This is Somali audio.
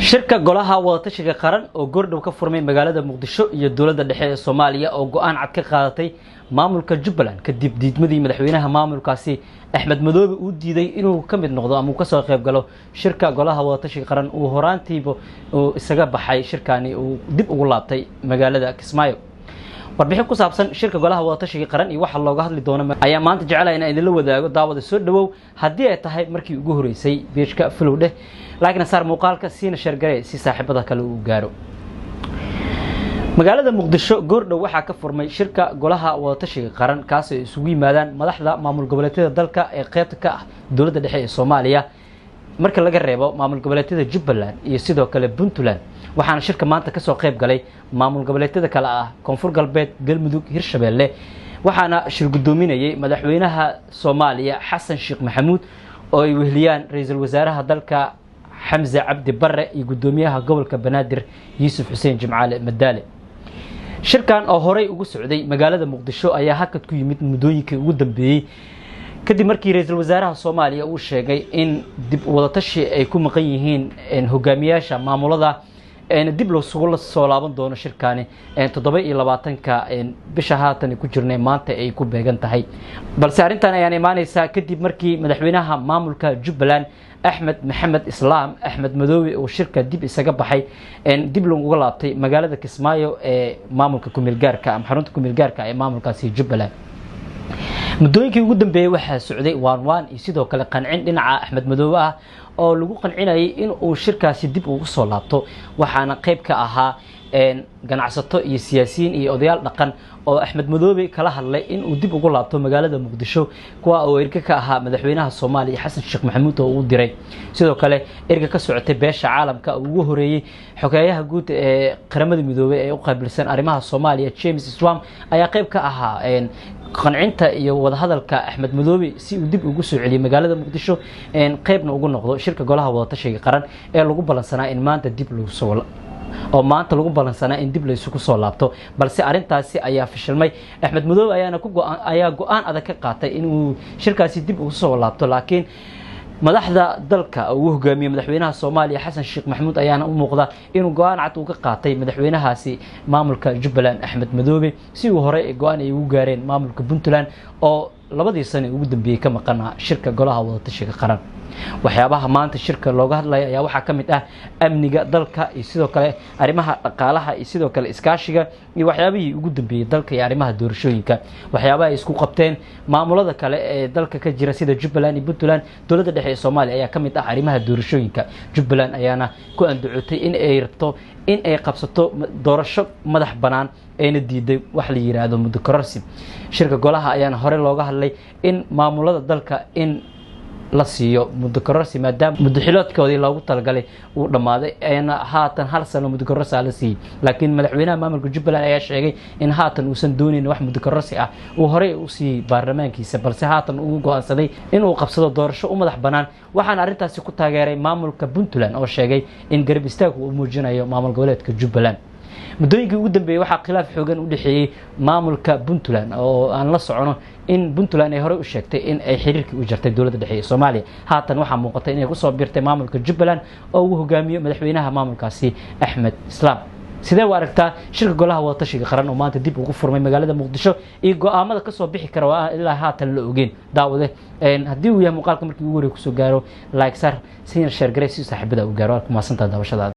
Shirka golaha wadatashiga qaran oo goordhow ka furmay magaalada Muqdisho iyo dowladda dhexe ee Soomaaliya oo go'aan cad ka qaadatay maamulka Jubbaland kadib diidmadii madaxweynaha maamulkaasi Axmed Madoobe uu diiday inuu ka mid noqdo ama uu kasoo qayb galo shirka golaha wadatashiga qaran, uu horaantiiba uu isaga baxay shirkani, uu dib ugu laabtay magaalada Kismaayo. Warbixin ku saabsan shirka golaha wadatashiga qaran iyo waxa looga hadli doono ayaa maanta jecelahay inaan idinla wadaago. Daawada, soo dhawow. Haddii ay tahay markii ugu horeysay, page-ka follow dheh, laakiin saar muuqaalka, siina share garee si saaxiibada kale uu gaaro. Magaalada Muqdisho goordhow waxaa ka furmay shirka golaha wadatashiga qaran, kaas ay isugu yimaadaan madaxda maamul goboleedyada dalka ee qeybta ka ah dowladda dhexe ee Soomaaliya, marka laga reebo maamul goboleedyada Jubbaland iyo sidoo kale Puntland. Waxaana shirka maanta kasoo qayb galay maamul goboleedyada kale ah Koonfur Galbeed, Galmudug, Hirshabeelle. Waxaana shir guddoominayay madaxweynaha Soomaaliya Xasan Sheekh Maxamuud, oo ay weheliyaan ra-iisul wasaaraha dalka Xamse Cabdi Barre iyo guddoomiyaha gobolka Banaadir Yuusuf Xuseen Jimcaale Madaale. Shirkan oo horey ugu socday magaalada Muqdisho ayaa hakad ku yimid muddooyinkii ugu dambeeyey, kadib markii ra-iisul wasaaraha Soomaaliya uu sheegay in dib wadatashi ay ku maqan yihiin hogaamiyaasha maamulada, dib lasugu soo laaban doono shirkaani 27-ka bisha haatan ku jirnay, maanta ay ku beegan tahay. Balse arrintan ayaan imaaneysaa kadib markii madaxweynaha maamulka Jubbaland Axmed Maxamed Islaam Axmed Madoobe uu shirka dib isaga baxay, dib laguga laabtay magaalada Kismaayo ee maamulka kumeelgaarka ama xarunta kumeelgaarka ee maamulkaasi Jubbaland. Muddooyinkii ugu dambeeyey waxaa socday waan waan iyo sidoo kale qancin dhinaca Axmed Madoobe ah oo lagu qancinayay in uu shirkaasi dib ugu soo laabto. Waxaana qayb ka ahaa ganacsato iyo siyaasiyiin iyo odayaal dhaqan oo Axmed Madoobe kala hadlay in uu dib ugu laabto magaalada Muqdisho, kuwa oo erga ka ahaa madaxweynaha Soomaaliya Xasan Sheekh Maxamuud oo uu diray. Sidoo kale erga ka socotay beesha caalamka oo ugu horeeyey xogeeyaha guud ee Qaramada Midoobey ee u qaabilsan arrimaha Soomaaliya James Swam ayaa qayb ka ahaa qancinta iyo wadahadalka Axmed Madoobe si uu dib ugu soo celiyey magaalada Muqdisho, qaybna ugu noqdo shirka golaha wadatashiga qaran ee lagu balansanaa in maanta dib lagu soo oo maanta lagu balansanaa in dib la isugu soo laabto. Balse arrintaasi ayaa fashilmay. Axmed Madoobe ayaana ku go'aan ayaa go'aan adag ka qaatay inuu shirkaasi dib ugu soo laabto, laakiin madaxda dalka uu hogaamiyey madaxweynaha Soomaaliya Xasan Sheekh Maxamuud ayaana u muuqda inuu go'aan cad uu ka qaatay madaxweynahaasi maamulka Jubbaland Axmed Madoobe, si uu horey go'aan ay ugu gaareen maamulka Puntland oo labadii sano ugu dambeeyey ka maqanaa shirka golaha wadatashiga qaran. Waxyaabaha maanta shirka looga hadlaya ayaa waxaa ka mid ah amniga dalka iyo sidoo kale arrimaha dhaqaalaha iyo sidoo kale iskaashiga iyo waxyaabihii ugu dambeeyey dalka iyo arrimaha doorashooyinka. Waxyaabaha ay isku qabteen maamulada kale ee dalka ka jira sida Jubbaland iyo Puntland dowladda dhexe ee Soomaaliya ayaa ka mid ah arrimaha doorashooyinka. Jubbaland ayaana ku andacotay in ay rabto in ay qabsato doorasho madax bannaan, ayna diiday wax la yiraahdo muddo kororsi. Shirka golaha ayaana hore looga hadlay in maamulada dalka in la siiyo muddo kororsi, maadaama muddo xiloodkoodii loogu talagalay uu dhammaaday, ayna haatan hal sano muddo kororsi ah la siiyey. Laakiin madaxweynaha maamulka Jubbaland ayaa sheegay in haatan uusan doonayn wax muddo kororsi ah, uu horey u siiyey baarlamaankiisa, balse haatan uu go'aansaday inuu qabsado doorasho u madax bannaan. Waxaana arrintaasi ku taageeray maamulka Puntland oo sheegay in garab istaag uu muujinayo maamul goboleedka Jubbaland. Muddooyinkii ugu dambeeyey waxaa khilaaf xoogan u dhexeeyey maamulka Puntland, oo aan la socono in Puntland ay horey u sheegtay in ay xiriirkii u jartay dowladda dhexe ee Soomaaliya. Haatan waxaa muuqata inay kusoo biirtay maamulka Jubbaland oo uu hogaamiyo madaxweynaha maamulkaasi Axmed Islaam. Sidee u aragtaa shirka golaha wadatashiga qaran oo maanta dib ugu furmay magaalada Muqdisho iyo go'aamada kasoo bixi kara oo ah ilaa haatan la ogeyn? Daawade, haddii uu yahay muuqaalka markii ugu horey kusoo gaaro, like sar, siina share garee si saaxiibada u gaaro. Waad ku mahadsantaha daawashadaada.